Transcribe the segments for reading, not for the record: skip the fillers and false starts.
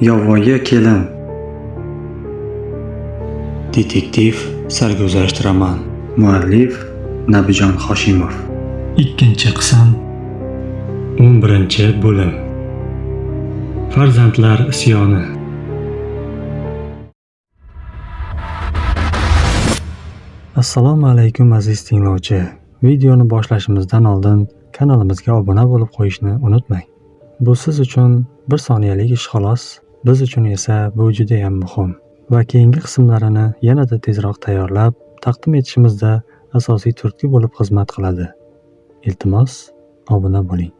Yovvoyi kelin. Detektiv sarguzasht roman. Muallif Nabijon Hoshimov. Ikkinchi qism, 11-bo'lim. Farzandlar isyoni. Assalomu alaykum aziz tinglovchi. Videoni boshlashimizdan oldin kanalimizga obuna bo'lib qo'yishni unutmang. Bu siz uchun bir soniyalik ish xolos, biz uchun esa bu juda ham muhim va keyingi qismlarini yanada tezroq tayyorlab taqdim etishimizda asosiy turtki bo'lib xizmat qiladi. Iltimos, obuna bo'ling.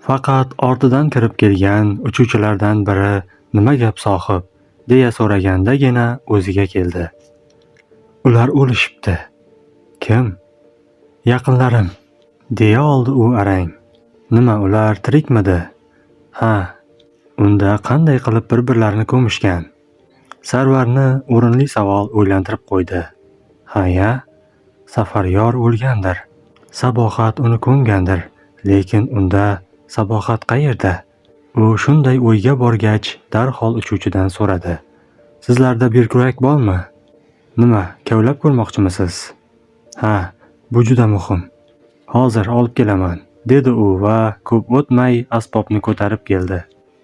Faqat ortidan kirib kelgan uchuvchilardan biri nima gap sohib deya so'ragandagina o'ziga keldi. Ular o'lishibdi. Kim? Yaqinlarim, deya oldi u arang. Nima, ular tirikmidi? Ha, unda qanday qilib bir-birlarini ko'mishgan? Sarvarni o'rinli savol o'ylantirib qo'ydi. Ha-ya, Safaryor o'lgandir. Sabohat uni ko'mgandir, lekin unda Sabohat qayerda? U shunday o'yga borgach, darhol uchuvchidan so'radi. Sizlarda birkurak bormi? Nima, kavlab ko'rmoqchimisiz? Ha, bu juda muhim. Hozir olib kelaman, dedi u va ko'p o'tmay asbobni ko'tarib keldi.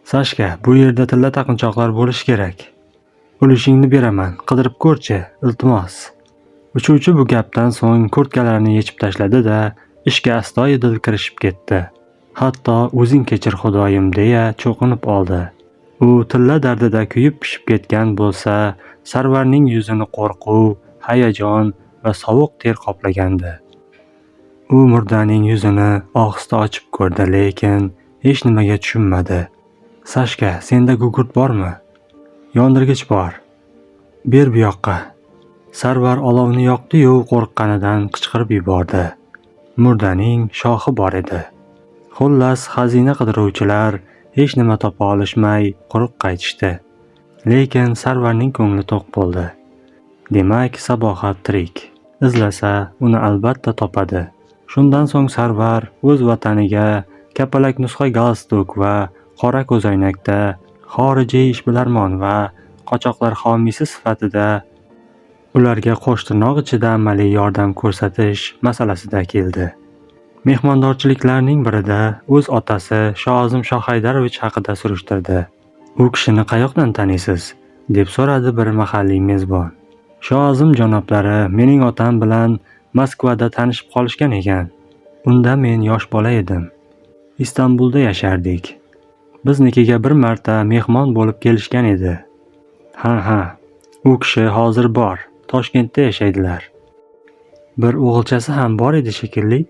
Sashka, bu yerda tilla taqinchoqlar bo'lishi kerak. Ulushingni beraman, qidirib ko'rchi, iltimos. Uchuvchi bu gapdan so'ng kurtkalarini yechib tashladi-da, ishga astoydil kirishib ketdi. Hatto o'zing kechir xudoyim deya cho'qinib oldi. U tilla dardida kuyib pishib ketgan bo'lsa, Sarvarning yuzini qo'rquv, hayajon va sovuq ter qoplagandi. U murdaning yuzini ohista ochib ko'rdi, lekin hech nimaga tushunmadi. Sashka, senda gugurt bormi? Yondirgich bor. Ber bu yoqqa. Sarvar olovni yoqdi-yu, qo'rqqanidan qichqirib yubordi. Murdaning shoxi bor edi. Xullas, xazina qidiruvchilar hech nima topa olishmay quruq qaytishdi. Lekin Sarvarning ko'ngli to'q bo'ldi. Demak, Sabohat tirik. Izlasa, uni albatta topadi. Shundan so'ng Sarvar o'z vataniga kapalak nusxa galstuk va qora ko'zoynakda xorijiy ishbilarmon va qochoqlar homiysi sifatida ularga qo'shtirnoq ichida amaliy yordam ko'rsatish masalasida keldi. Mehmondorchiliklarning birida o'z otasi Shoazim Shohaydarovich haqida surishtirdi. U kishini qayoqdan taniysiz? Deb so'radi bir mahalliy mezbon. Shoazim janoblari mening otam bilan Moskvada tanishib qolishgan ekan. Unda men yosh bola edim. Istanbulda yashardik. Biznikiga bir marta mehmon bo'lib kelishgan edi. Ha, u kishi hozir bor, Toshkentda yashaydilar. Bir o'g'ilchasi ham bor edi shekilli.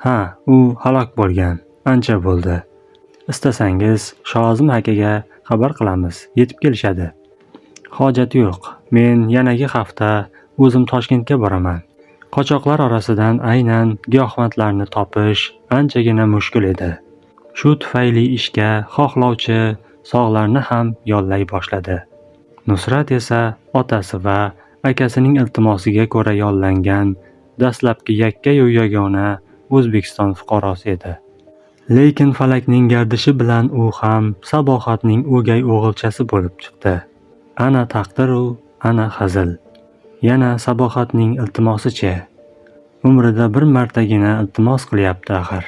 Ha, u halok bo'lgan, ancha bo'ldi. Istasangiz Shoazim akaga xabar qilamiz, yetib kelishadi. Hojat yo'q, men yanagi hafta o'zim Toshkentga boraman. Qochoqlar orasidan aynan giyohvandlarni topish anchagina mushkul edi. Shu tufayli ishga xohlovchi sog'larni ham yollay boshladi. Nusrat esa otasi va akasining iltimosiga ko'ra yollangan dastlabki yakkayu yagona O'zbekiston fuqarosi edi. Lekin falakning gardishi bilan u ham Sabohatning o'gay o'g'ilchasi bo'lib chiqdi. Ana taqdir-u, ana hazil. Yana Sabohatning iltimosichi. Umrida bir martagina iltimos qilyapti axir.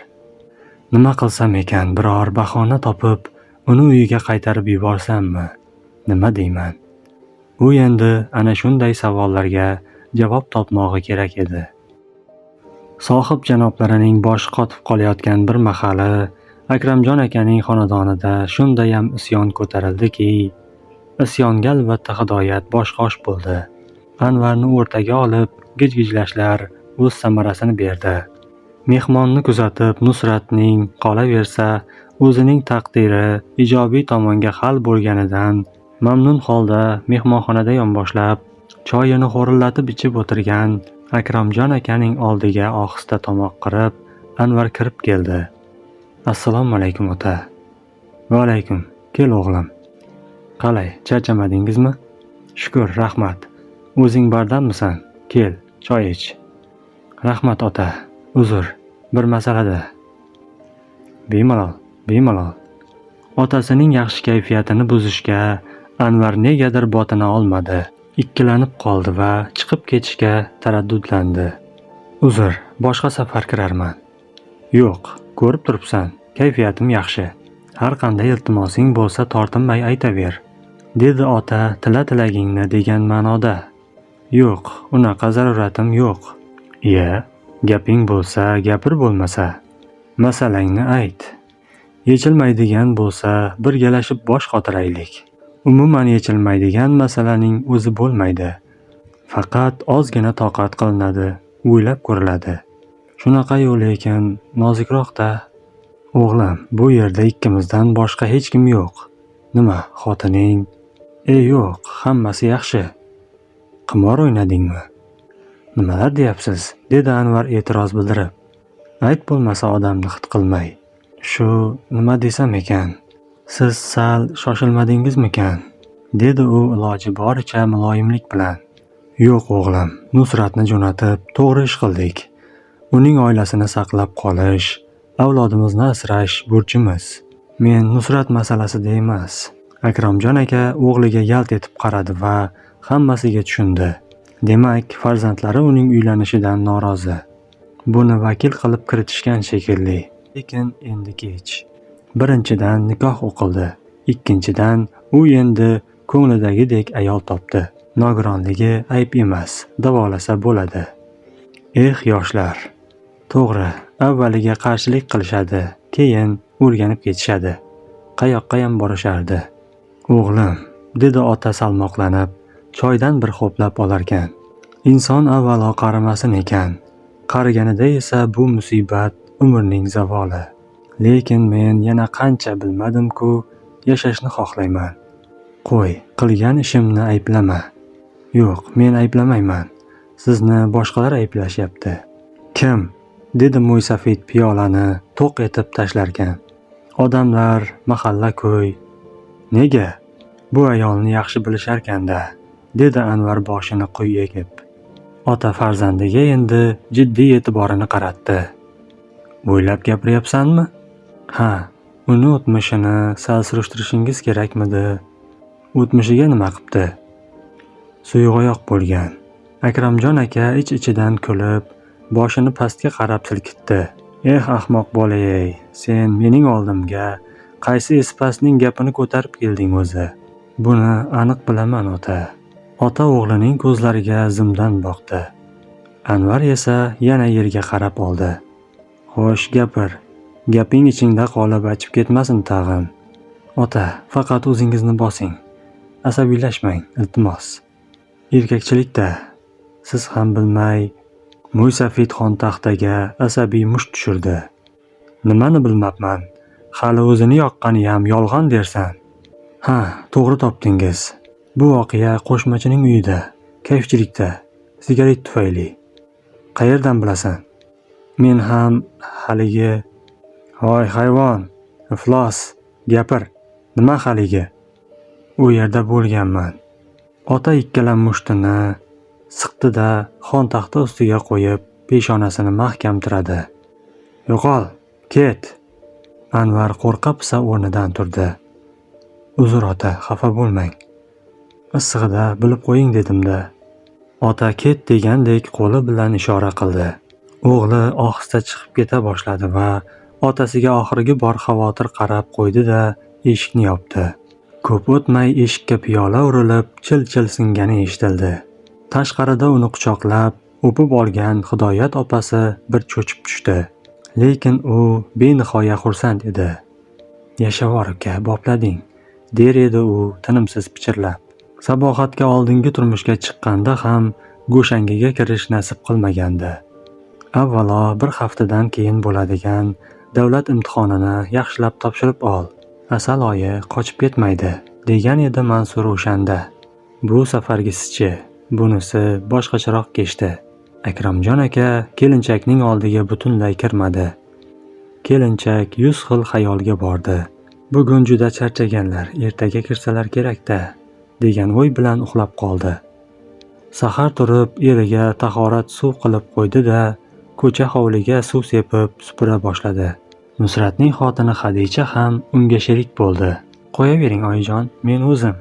Nima qilsam ekan, biror bahona topib, uni uyiga qaytarib yuborsammi? Nima deyman? U endi ana shunday savollarga javob topmog'i kerak edi. Sohib janoblarining boshi qotib qolayotgan bir mahali Akramjon akaning xonadonida shundayam isyon ko'tarildiki, isyonga albatta Hidoyat bosh-qosh bo'ldi. Anvarni o'rtaga olib gijgijlashlar o'z samarasini berdi. Mehmonni kuzatib Nusratning qolaversa o'zining taqdiri ijobiy tomonga hal bo'lganidan mamnun holda mehmonxonada yonboshlab choyini xo'rillatib ichib o'tirgan Akramjon akaning oldiga ohista tomoq qirib Anvar kirib keldi. Assalomu alaykum ota. Va alaykum. Kel o'g'lim. Qalay, charchamadingizmi? Shukr, rahmat. O'zing bardammisan? Kel, choy ich. Rahmat ota. Uzr, bir masalada. Bemalol, bemalol. Otasining yaxshi kayfiyatini buzishga Anvar negadir botina olmadi. Ikkilanib qoldi va chiqib ketishga taraddudlandi. Uzr, boshqa safar kirarman. Yo'q, ko'rib turibsan, kayfiyatim yaxshi. Har qanday iltimosing bo'lsa tortinmay aytaver, dedi ota tila tilagingni degan ma'noda. Yo'q, unaqa zaruratim yo'q. Iya, gaping bo'lsa gapir bo'lmasa. Masalangni ayt. Yechilmaydigan bo'lsa birgalashib bosh qotiraylik. Umuman yechilmaydigan masalaning o'zi bo'lmaydi. Faqat ozgina toqat qilinadi, o'ylab ko'riladi. Shunaqa-yu lekin nozikroq-da. O'g'lim, bu yerda ikkimizdan boshqa hech kim yo'q. Nima, xotining? E yo'q, hammasi yaxshi. Qimor o'ynadingmi? Nimalar deyapsiz? Dedi Anvar e'tiroz bildirib. Ayt bo'lmasa odamni hid qilmay. Shu nima desam ekan? Siz sal shoshilmadingizmikan? Dedi u iloji boricha muloyimlik bilan. Yo'q o'g'lim, Nusratni jo'natib to'g'ri ish qildik. Uning oilasini saqlab qolish, avlodimizni asrash burchimiz. Men Nusrat masalasida emas. Akromjon aka o'g'liga yalt etib qaradi va hammasiga tushundi. Demak, farzandlari uning uylanishidan norozi. Buni vakil qilib kiritishgan shekilli. Lekin endi kech. Birinchidan nikoh o'qildi. Ikkinchidan u endi ko'nglidagidek ayol topdi. Nogironligi ayb emas, davolasa bo'ladi. Eh yoshlar. To'g'ri, avvaliga qarshilik qilishadi, keyin o'rganib ketishadi. Qayoqqayam borishardi. O'g'lim, dedi ota salmoqlanib, choydan bir ho'plab olarkan. Inson avvalo qarimasin ekan. Qariganida esa bu musibat umrning zavoli. Lekin men yana qancha bilmadim-ku, yashashni xohlayman. Qo'y, qilgan ishimni ayblama. Yo'q, men ayblamayman. Sizni boshqalar ayblashyapti. Kim? Dedi mo'ysafid piyolani to'q etib tashlarkan. Odamlar, mahalla ko'y. Nega? Bu ayolni yaxshi bilisharkan-da, dedi Anvar boshini quyi egib. Ota farzandiga endi jiddiy e'tiborini qaratdi. O'ylab gapiryapsanmi? Ha, uni o'tmishini sal surishtirishingiz kerakmidi? O'tmishiga nima qipti? Suyug'oyoq bo'lgan. Akramjon aka ich-ichidan kulib, boshini pastga qarab silkitdi. Eh ahmoq bola-ey, sen mening oldimga qaysi espasning gapini ko'tarib kelding o'zi? Buni aniq bilaman ota. Ota o'g'lining ko'zlariga zimdan boqdi. Anvar esa yana yerga qarab oldi. Xo'sh, gapir. Gaping ichingda qolib achib ketmasin tag'in. Ota, faqat o'zingizni bosing. Asabiylashmang, iltimos. Erkakchilik-da. Siz ham bilmay mo'ysafid xontaxtaga asabiy musht tushirdi. Nimani bilmabman? Hali o'zini yoqqaniyam yolg'on dersan. Ha, to'g'ri topdingiz. Bu voqea qo'shmachining uyida, kayfchilikda, sigaret tufayli. Qayerdan bilasan? Men ham haligi... Voy hayvon, iflos, gapir. Nima haligi? U yerda bo'lganman. Ota ikkala mushtini siqdi-da xontaxta ustiga qo'yib, peshonasini mahkam tiradi. Yo'qol, ket. Anvar qo'rqa-pisa o'rnidan turdi. Uzr ota, xafa bo'lmang. Issig'ida bilib qo'ying dedim-da. Ota ket degandek qo'li bilan ishora qildi. O'g'li ohista chiqib keta boshladi va otasiga oxirgi bor xavotir qarab qo'ydi-da eshikni yopdi. Ko'p o'tmay eshikka piyola urilib, chil-chil singani eshitildi. Tashqarida uni quchoqlab, o'pib olgan Hidoyat opasi bir cho'chib tushdi. Lekin u benihoya xursand edi. Yashavor uka, boplading, der edi u tinimsiz pichirlab. Sabohatga oldingi turmushga chiqqanda ham go'shangiga kirish nasib qilmagandi. Avvalo bir haftadan keyin bo'ladigan davlat imtihonini yaxshilab topshirib ol. Asal oyi qochib ketmaydi, degan edi Mansur o'shanda. Bu safargisichi, bunisi boshqacharoq kechdi. Akramjon aka kelinchakning oldiga butunlay kirmadi. Kelinchak 100 xil xayolga bordi. Bugun juda charchaganlar, ertaga kirsalar kerak-da, degan o'y bilan uxlab qoldi. Sahar turib eriga tahorat suv qilib qo'ydi-da, ko'cha hovliga suv sepib supura boshladi. Nusratning xotini Xadicha ham unga sherik bo'ldi. "Qo'yavering oyijon, men o'zim",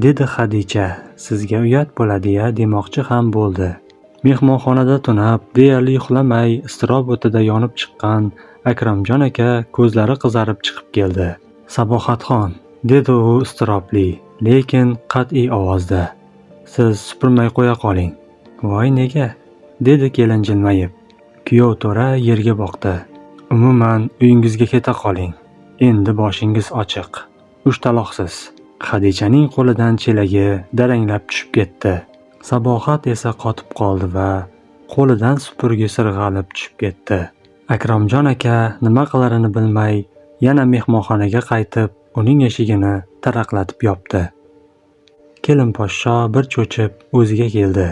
dedi Xadicha. "Sizga uyat bo'ladi-ya", demoqchi ham bo'ldi. Mehmonxonada tunab, deyarli uxlamay, iztirob o'tida yonib chiqqan Akramjon aka ko'zlari qizarib chiqib keldi. "Sabohatxon", dedi u iztirobli, lekin qat'iy ovozda. "Siz supurmay qo'ya qoling." "Voy, nega?" dedi kelin jilmayib. Kuyov to'ra yerga boqdi. "Umuman uyingizga keta qoling. Endi boshingiz ochiq. 3 taloqsiz." Xadichaning qo'lidan chelagi daranglab tushib ketdi. Sabohat esa qotib qoldi va qo'lidan supurgi sirg'alib tushib ketdi. Akramjon aka nima qilarini bilmay yana mehmonxonaga qaytib, uning eshigini taraqlatib yopdi. Kelin poshsho bir cho'chib o'ziga keldi.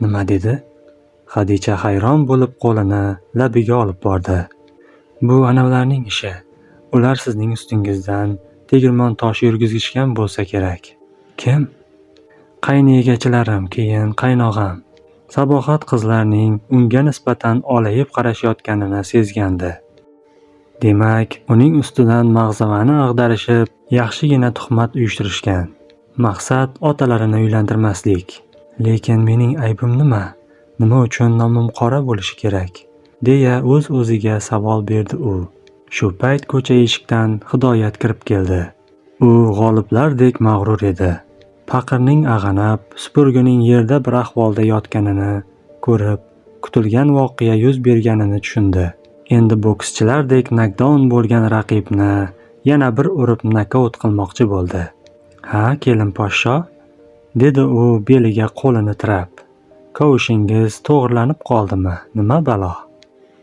"Nima dedi?" Xadicha hayron bo'lib qo'lini labiga olib bordi. "Bu anavlarning ishi. Ular sizning ustingizdan tegirmon toshi yurgizishgan bo'lsa kerak." "Kim?" "Qaynegachilarim, keyin qaynog'am." Sabohat qizlarning unga nisbatan olayib qarashayotganini sezgandi. Demak, uning ustidan mag'zavani ag'darishib, yaxshigina tuhmat uyushtirishgan. Maqsad otalarini uylantirmaslik. Lekin mening aybim nima? Nima uchun nomim qora bo'lishi kerak? Deya o'z-o'ziga savol berdi u. Shu payt ko'cha eshikdan Hidoyat kirib keldi. U g'oliblardek mag'rur edi. Paqirning ag'anab, supurgining yerda bir ahvolda yotganini ko'rib, kutilgan voqea yuz berganini tushundi. Endi bokschilardek nokdaun bo'lgan raqibni yana bir urib nokaut qilmoqchi bo'ldi. "Ha, kelin poshsho", dedi u beliga qo'lini tirab. "Kavushingiz to'g'irlanib qoldimi? Nima balo?"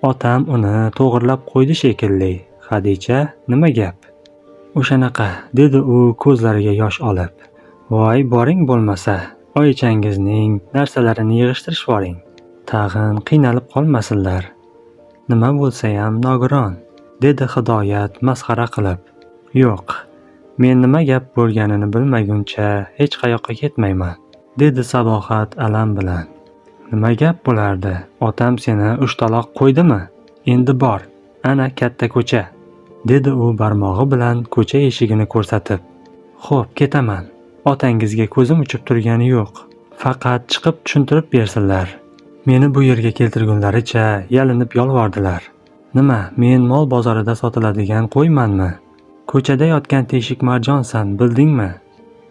"Otam uni to'g'irlab qo'ydi shekilli. Xadicha, nima gap?" "O'shanaqa", dedi u ko'zlariga yosh olib. "Voy, boring bo'lmasa, oyichangizning narsalarini yig'ishtirishvoring. Tag'in qiynalib qolmasinlar." "Nima bo'lsayam nogiron", dedi Hidoyat masxara qilib. "Yo'q, men nima gap bo'lganini bilmaguncha hech qayoqqa ketmayman", dedi Sabohat alam bilan. "Nima gap bo'lardi? Otam seni 3 taloq qo'ydimi? Endi bor, ana katta ko'cha", dedi u barmog'i bilan ko'cha eshigini ko'rsatib. "Xo'p, ketaman. Otangizga ko'zim uchib turgani yo'q. Faqat chiqib tushuntirib bersinlar. Meni bu yerga keltirgunlaricha yalinib yolvordilar. Nima, men mol bozorida sotiladigan qo'ymanmi? Ko'chada yotgan teshik marjonsan, bildingmi?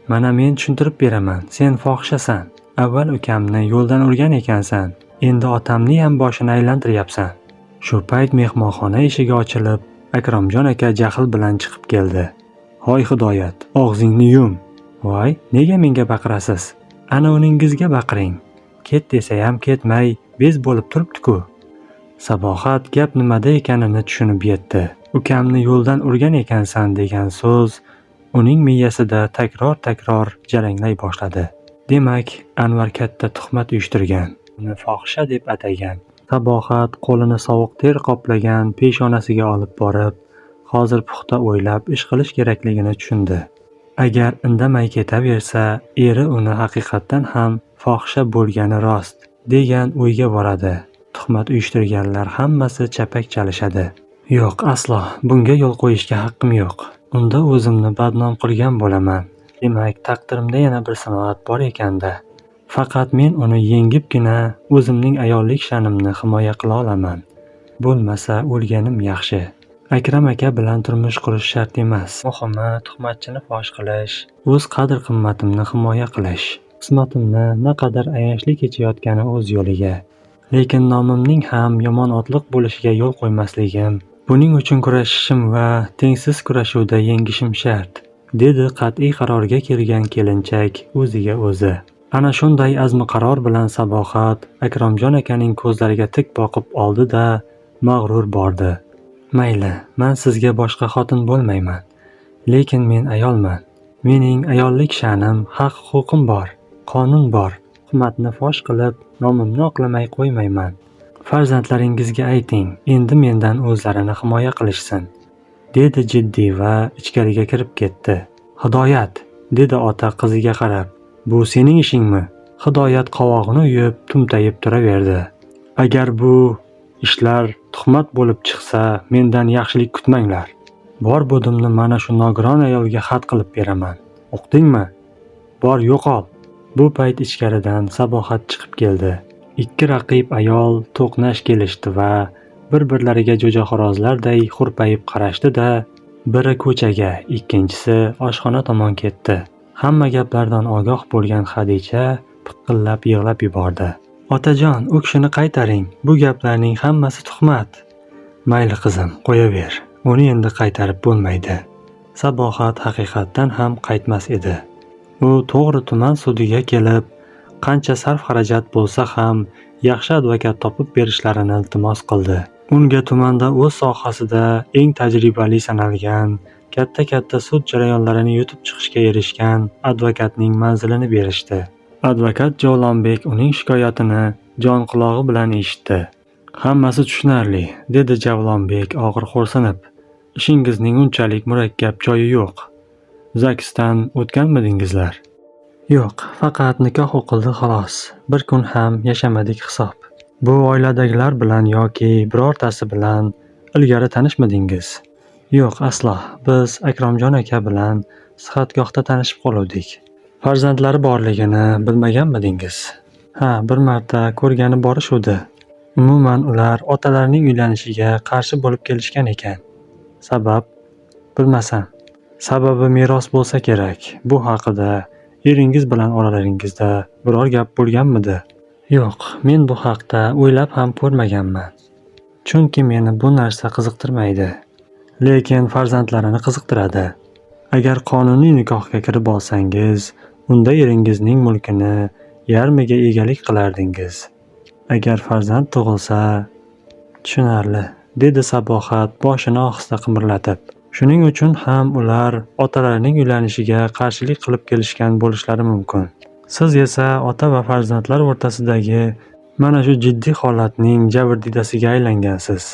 Mana men tushuntirib beraman. Sen fohishasan. Avval ukamni yo'ldan urgan ekansan. Endi otamni ham boshini aylantiryapsan." Shu payt mehmonxona eshigi ochilib, Akromjon aka jahl bilan chiqib keldi. "Hoy Hidoyat, og'zingni yum." "Voy, nega menga baqirasiz? Ana uningizga baqiring. Ket desayam ketmay, bez bo'lib turibdi-ku." Sabohat gap nimada ekanini tushunib yetdi. "Ukamni yo'ldan urgan ekansan" degan so'z uning miyasida takror-takror jaranglay boshladi. Demak, Anvar katta tuhmat uyushtirgan, uni fohisha deb atagan. Sabohat qo'lini sovuq ter qoplagan peshonasiga olib borib, hozir puxta o'ylab ish qilish kerakligini tushundi. Agar indamay ketaversa, eri uni haqiqatdan ham fohisha bo'lgani rost degan o'yga boradi. Tuhmat uyushtirganlar hammasi chapak chalishadi. "Yo'q, aslo bunga yo'l qo'yishga haqqim yo'q. Unda o'zimni badnom qilgan bo'laman. Demak, taqdirimda yana bir sinoat bor ekanda. Faqat men uni yengibgina o'zimning ayollik sha'nimni himoya qila olaman. Bo'lmasa o'lganim yaxshi. Akram aka bilan turmush qurish shart emas. Muhimi tuhmatchini fosh qilish, o'z qadr-qimmatimni himoya qilish. Qismatimni naqadar ayanchli kechayotgani o'z yo'liga. Lekin nomimning ham yomon otliq bo'lishiga yo'l qo'ymasligim, buning uchun kurashishim va tengsiz kurashuvda yengishim shart", dedi qat'iy qarorga kelgan kelinchak o'ziga o'zi. Ana shunday azmi qaror bilan Sabohat Akromjon akaning ko'zlariga tik boqib oldi-da, mag'rur bordi. "Mayli, men sizga boshqa xotin bo'lmayman. Lekin men ayolman. Mening ayollik sha'nim, haq-huquqim bor, qonun bor. Tuhmatni fosh qilib, nomimni oqlamay qo'ymayman. Farzandlaringizga ayting, endi mendan o'zlarini himoya qilishsin", dedi jiddiy va ichkariga kirib ketdi. "Hidoyat", dedi ota qiziga qarab, "bu sening ishingmi?" Hidoyat qovog'ini uyib, tumtayib turaverdi. Agar bu ishlar Tuhmat bo'lib chiqsa, mendan yaxshilik kutmanglar. Bor budimni mana shu nogiron ayolga xat qilib beraman. Uqdingmi? Bor, yo'qol. Bu payt ichkaridan Sabohat chiqib keldi. Ikki raqib ayol to'qnash kelishdi va bir-birlariga jo'jaxo'rozlarday hurpayib qarashdi-da, biri ko'chaga, ikkinchisi oshxona tomon ketdi. Hamma gaplardan ogoh bo'lgan Xadicha piqillab yig'lab yubordi. Otajon, u kishini qaytaring. Bu gaplarning hammasi tuhmat. Mayli qizim, qo'yaver. Uni endi qaytarib bo'lmaydi. Sabohat haqiqatdan ham qaytmas edi. U to'g'ri tuman sudiga kelib, qancha sarf-xarajat bo'lsa ham yaxshi advokat topib berishlarini iltimos qildi. Unga tumanda o'z sohasida eng tajribali sanalgan, katta-katta sud jarayonlarini yutib chiqishga erishgan advokatning manzilini berishdi. Advokat Javlonbek uning shikoyatini jon qulog'i bilan eshitdi. Hammasi tushunarli, dedi Javlonbek og'ir xo'rsinib. Ishingizning unchalik murakkab joyi yo'q. Zaksdan o'tganmidingizlar? Yo'q, faqat nikoh o'qildi xolos. Bir kun ham yashamadik hisob. Bu oiladagilar bilan yoki birortasi bilan ilgari tanishmidingiz? Yo'q, aslo. Biz Akromjon aka bilan sihatgohda tanishib qoluvdik. Farzandlari borligini bilmaganmidingiz? Ha, bir marta ko'rgani borishuvdi. Umuman ular otalarining uylanishiga qarshi bo'lib kelishgan ekan. Sabab? Bilmasam. Sababi meros bo'lsa kerak. Bu haqida eringiz bilan oralaringizda biror gap bo'lganmidi? Yo'q, men bu haqda o'ylab ham ko'rmaganman. Chunki meni bu narsa qiziqtirmaydi. Lekin farzandlarini qiziqtiradi. Agar qonuniy nikohga kirib olsangiz, unda eringizning mulkini yarmiga egalik qilardingiz. Agar farzand tug'ilsa, tushunarli, dedi Sabohat boshini ohista qimirlatib. Shuning uchun ham ular otalarining uylanishiga qarshilik qilib kelishgan bo'lishlari mumkin. Siz esa ota va farzandlar o'rtasidagi mana shu jiddiy holatning jabrdiydasiga aylangansiz.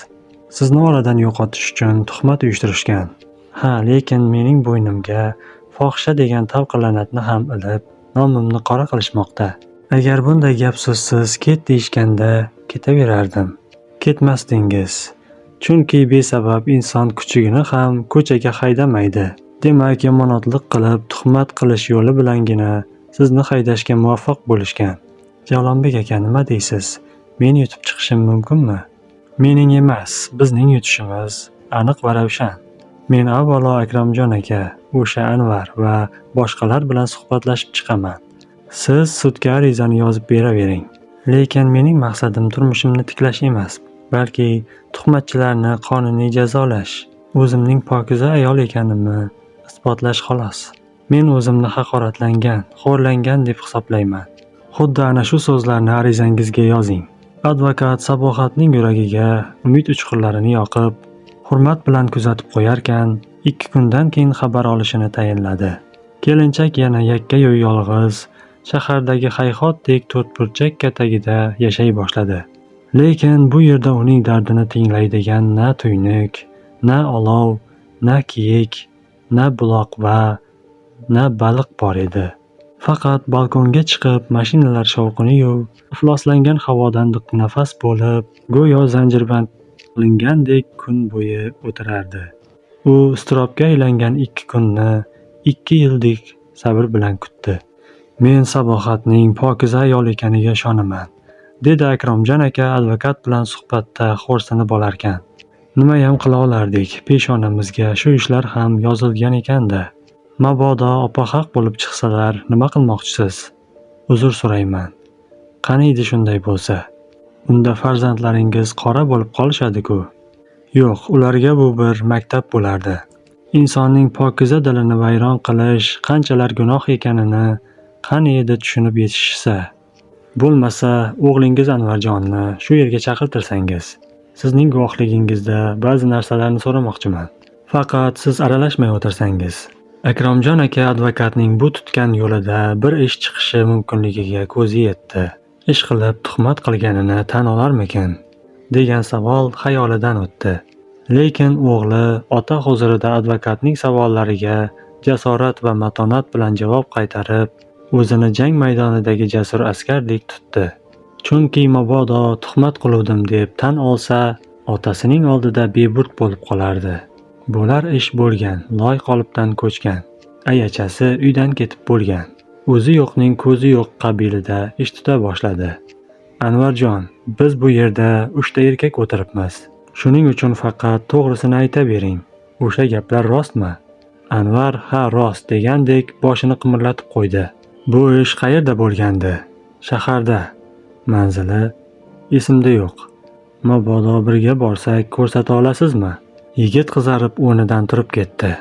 Sizni oradan yo'qotish uchun tuhmat uyushtirishgan. Ha, lekin mening bo'ynimga fohisha degan tavqi-la'natni ham ilib, nomimni qora qilishmoqda. Agar bunday gap so'zsiz ket deyishganda ketaverardim. Ketmasdingiz. Chunki besabab inson kuchugini ham ko'chaga haydamaydi. Demak, yomonotliq qilib, tuhmat qilish yo'li bilangina sizni haydashga muvaffaq bo'lishgan. Javlonbek aka, nima deysiz? Men yutib chiqishim mumkinmi? Mening emas, bizning yutishimiz aniq va ravshan. Men avvalo Akromjon aka, o'sha Anvar va boshqalar bilan suhbatlashib chiqaman. Siz sudga arizani yozib beravering. Lekin mening maqsadim turmushimni tiklash emas, balki tuhmatchilarni qonuniy jazolash, o'zimning pokiza ayol ekanimni isbotlash xolos. Men o'zimni haqoratlangan, xo'rlangan deb hisoblayman. Xuddi ana shu so'zlarni arizangizga yozing. Advokat Sabohatning yuragiga umid uchqunlarini yoqib, hurmat bilan kuzatib qo'yarkan, 2 kundan keyin xabar olishini tayinladi. Kelinchak yana yakkayu yolg'iz shahardagi hayhotdek to'rtburchak katagida yashay boshladi. Lekin bu yerda uning dardini tinglaydigan na tuynuk, na olov, na kiyik, na buloq va na baliq bor edi. Faqat balkonga chiqib mashinalar shovqini-yu ifloslangan havodan nafas bo'lib, go'yo zanjirband qilingandek kun bo'yi o'tirardi. U iztirobga aylangan 2 kunni 2 yildek sabr bilan kutdi. Men Sabohatning pokiza ayol ekaniga ishonaman, dedi Akromjon aka advokat bilan suhbatda xo'rsinib olarkan. Nimayam qila olardik, peshonamizga shu ishlar ham yozilgan ekan-da. Mabodo opa haq bo'lib chiqsalar nima qilmoqchisiz? Uzr so'rayman. Qaniydi shunday bo'lsa? Unda farzandlaringiz qora bo'lib qolishadi-ku. Yo'q, ularga bu bir maktab bo'lardi. Insonning pokiza dilini vayron qilish qanchalar gunoh ekanini qani edi tushunib yetishsa. Bo'lmasa, o'g'lingiz Anvarjonni shu yerga chaqirtirsangiz. Sizning guvohligingizda ba'zi narsalarni so'ramoqchiman. Faqat siz aralashmay o'tirsangiz. Akromjon aka advokatning bu tutgan yo'lida bir ish chiqishi mumkinligiga ko'zi yetdi. Ish qilib tuhmat qilganini tan olarmikin degan savol xayolidan o'tdi. Lekin o'g'li ota huzurida advokatning savollariga jasorat va matonat bilan javob qaytarib, o'zini jang maydonidagi jasur askardek tutdi. Chunki mabodo tuhmat qiluvdim deb tan olsa, Otasining oldida beburd bo'lib qolardi. Bo'lar ish bo'lgan, loy qolipdan ko'chgan. Ayachasi uydan ketib bo'lgan. O'zi yo'qning ko'zi yo'q qabilida ish tuta boshladi. Anvarjon, biz bu yerda 3 ta erkak o'tiribmiz. Shuning uchun faqat to'g'risini ayta bering. O'sha gaplar rostmi? Anvar ha rost degandek boshini qimirlatib qo'ydi. Bu ish qayerda bo'lgandi? Shaharda. Manzili esimda yo'q. Mabodo birga borsak ko'rsata olasizmi? Yigit qizarib o'rnidan turib ketdi.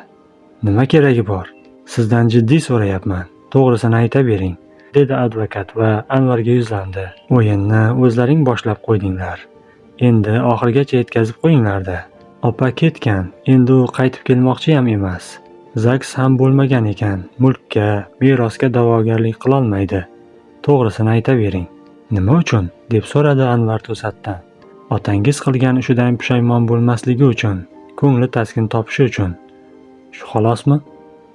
Nima keragi bor? Sizdan jiddiy so'rayapman. To'g'risini ayta bering, dedi advokat va Anvarga yuzlandi. O'yinni o'zlaring boshlab qo'ydinglar. Endi oxirigacha yetkazib qo'yinglar-da. Opa ketgan, endi u qaytib kelmoqchi ham emas. Zaks ham bo'lmagan ekan, mulkka, merosga da'vogarlik qilolmaydi. To'g'risini ayta bering. Nima uchun? Deb so'radi Anvar to'satdan. Otangiz qilgan ishidan pushaymon bo'lmasligi uchun, ko'ngli taskin topishi uchun. Shu xolosmi?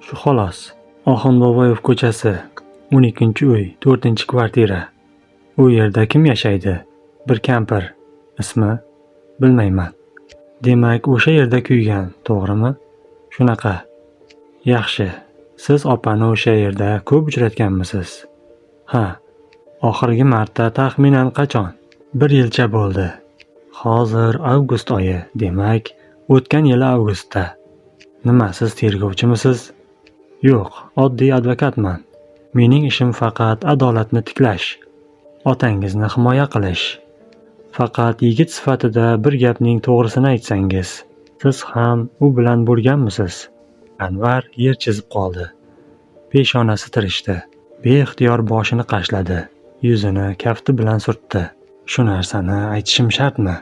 Shu xolos. Oxunboboyev ko'chasi, 12-uy, 4-kvartira. U yerda kim yashaydi? Bir kampir. Ismi? Bilmayman. Demak, o'sha yerda kuygan, to'g'rimi? Shunaqa. Yaxshi. Siz opani o'sha yerda ko'p uchratganmisiz? Ha. Oxirgi marta taxminan qachon? 1 yilcha bo'ldi. Hozir avgust oyi, demak, o'tgan yili avgustda. Nima, siz tergovchimisiz? Yo'q, oddiy advokatman. Mening ishim faqat adolatni tiklash, otangizni himoya qilish. Faqat yigit sifatida bir gapning to'g'risini aytsangiz, siz ham u bilan bo'lganmisiz? Anvar yer chizib qoldi. Peshonasi tirishdi. Beixtiyor boshini qashladi. Yuzini kafti bilan surtdi. Shu narsani aytishim shartmi?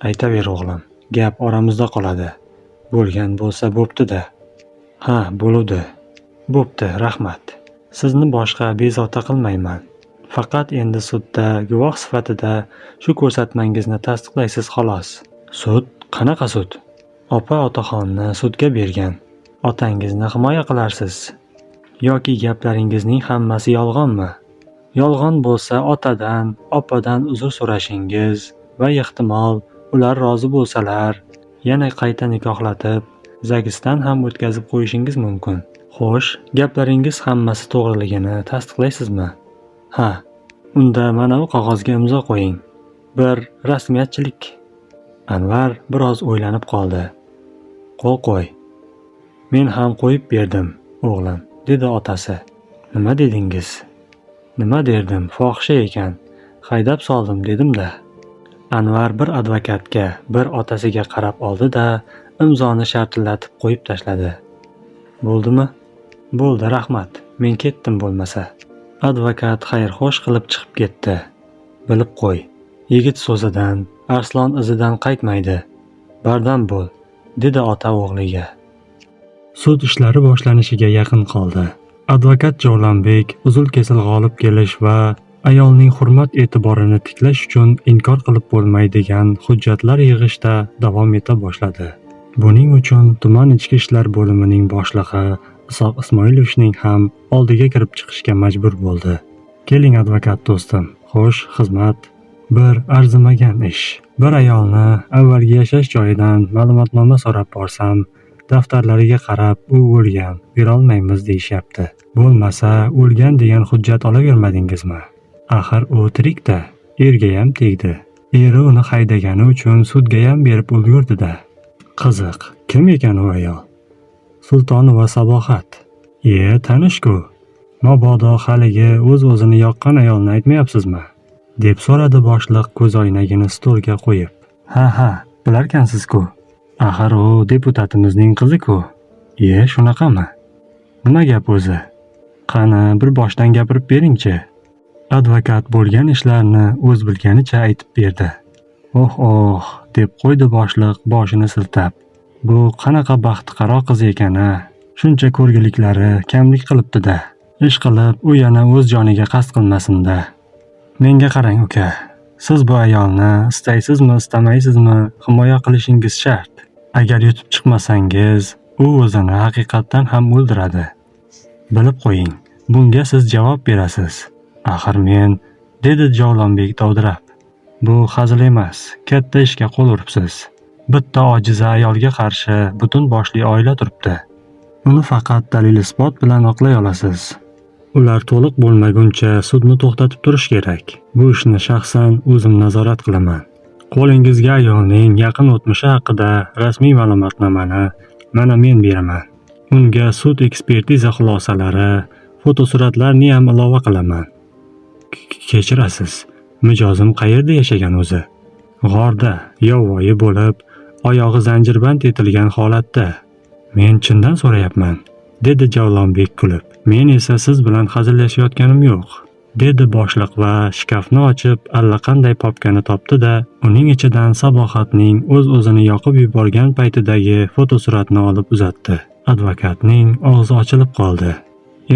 Aytaver o'g'lim, gap oramizda qoladi. Bo'lgan bo'lsa bo'pti-da. Ha, bo'luvdi. Bo'pti, rahmat. Sizni boshqa bezovta qilmayman. Faqat endi sudda guvoh sifatida shu ko'rsatmangizni tasdiqlaysiz xolos. Sud? Qanaqa sud? Opa otaxonni sudga bergan. Otangizni himoya qilarsiz. Yoki gaplaringizning hammasi yolg'onmi? Yolg'on bo'lsa otadan, opadan uzr so'rashingiz va ehtimol ular rozi bo'lsalar, yana qayta nikohlatib, zagisdan ham o'tkazib qo'yishingiz mumkin. Xo'sh, gaplaringiz hammasi to'g'riligini tasdiqlaysizmi? Ha, unda mana bu qog'ozga imzo qo'ying. Bir rasmiyatchilik. Anvar biroz o'ylanib qoldi. Qo'l qo'y. Men ham qo'yib berdim, o'g'lim, dedi otasi. Nima dedingiz? Nima derdim, fohisha ekan. Haydab soldim dedim-da. Anvar bir advokatga, bir otasiga qarab oldi-da, imzoni shartillatib qo'yib tashladi. Bo'ldimi? Bo'ldi, rahmat. Men ketdim bo'lmasa. Advokat xayrxo'sh qilib chiqib ketdi. Bilib qo'y, yigit so'zidan, arslon izidan qaytmaydi. Bardam bo'l, dedi ota o'g'liga. Sud ishlari boshlanishiga yaqin qoldi. Advokat Javlonbek uzil-kesil g'olib kelish va ayolning hurmat-e'tiborini tiklash uchun inkor qilib bo'lmaydigan hujjatlar yig'ishda davom eta boshladi. Buning uchun tuman ichki ishlar bo'limining boshlig'i Isoq Ismoilovichning ham oldiga kirib chiqishga majbur bo'ldi. Keling advokat do'stim, xo'sh, xizmat. Bir arzimagan ish. Bir ayolni avvalgi yashash joyidan ma'lumotnoma so'rab borsam, daftarlariga qarab u o'lgan, berolmaymiz deyishyapti. Bo'lmasa o'lgan degan hujjat olavermadingizmi? Axir u tirik-da, ergayam tegdi. Eri uni haydagani uchun sudgayam berib ulgurdi-da. Qiziq, kim ekan u ayol? Sultonova Sabohat. Iye, tanish-ku. Mabodo haligi o'z-o'zini yoqqan ayolni aytmayapsizmi? Deb so'radi boshliq ko'zoynagini stolga qo'yib. Ha, ha, bilarkansiz-ku. Axir u deputatimizning qizi-ku. Iye, shunaqami? Nima gap o'zi? Qani, bir boshdan gapirib beringchi. Advokat bo'lgan ishlarni o'z bilganicha aytib berdi. Oh, oh, deb qo'ydi boshliq boshini siltab. Bu qanaqa baxtiqaro qiz ekan-a? Shuncha ko'rgiliklari kamlik qilibdi-da. Ish qilib, u yana o'z joniga qasd qilmasin-da. Menga qarang, uka. Siz bu ayolni istaysizmi, istamaysizmi, himoya qilishingiz shart. Agar yutib chiqmasangiz, u o'zini haqiqatdan ham o'ldiradi. Bilib qo'ying, bunga siz javob berasiz. Axir men, dedi Javlonbek dovdirab. Bu hazil emas, katta ishga qo'l uribsiz. Bitta ojiza ayolga qarshi butun boshli oila turibdi. Uni faqat dalil-isbot bilan oqlay olasiz. Ular to'liq bo'lmaguncha sudni to'xtatib turish kerak. Bu ishni shaxsan o'zim nazorat qilaman. Qo'lingizga ayolning yaqin o'tmishi haqida rasmiy ma'lumotnomani mana men beraman. Unga sud ekspertiza xulosalari, fotosuratlarni ham ilova qilaman. Kechirasiz, mijozim qayerda yashagan o'zi? G'orda, yovvoyi bo'lib, oyog'i zanjirband etilgan holatda. Men chindan so'rayapman, dedi Javlonbek kulib. Men esa siz bilan hazillashayotganim yo'q, dedi boshliq va shkafni ochib allaqanday papkani topdi-da, uning ichidan Sabohatning o'z-o'zini yoqib yuborgan paytidagi fotosuratni olib uzatdi. Advokatning og'zi ochilib qoldi.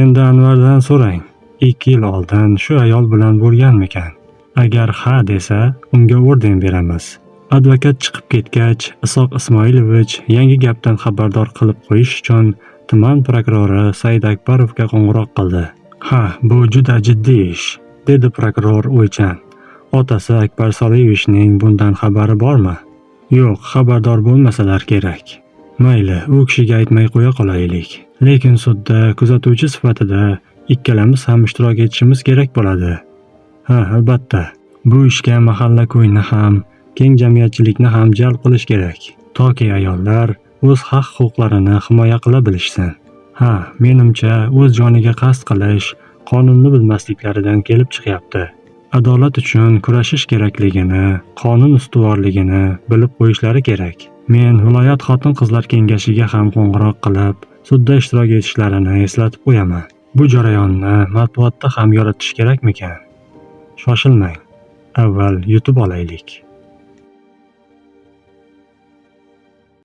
Endi Anvardan so'rang, 2 yil oldin shu ayol bilan bo'lganmikan? Agar ha desa, unga orden beramiz. Advokat chiqib ketgach, Isoq Ismoilovich yangi gapdan xabardor qilib qo'yish uchun tuman prokurori Said Akbarovga qo'ng'iroq qildi. Ha, bu juda jiddiy ish, dedi prokuror o'ychan. Otasi Akbar Soliyevichning bundan xabari bormi? Yo'q, xabardor bo'lmasalar kerak. Mayli, u kishiga aytmay qo'ya qolaylik. Lekin sudda kuzatuvchi sifatida ikkalamiz ham ishtirok etishimiz kerak bo'ladi. Ha, albatta. Bu ishga mahalla ko'yni ham, keng jamiyatchilikni ham jalb qilish kerak, toki ayollar o'z haq-huquqlarini himoya qila bilishsin. Ha, menimcha, o'z joniga qasd qilish qonunni bilmasliklaridan kelib chiqyapti. Adolat uchun kurashish kerakligini, qonun ustuvorligini bilib qo'yishlari kerak. Men viloyat xotin-qizlar kengashiga ham qo'ng'iroq qilib, sudda ishtirok etishlarini eslatib qo'yaman. Bu jarayonni matbuotda ham yoritish kerakmikan? Shoshilmang. Avval yutib olaylik.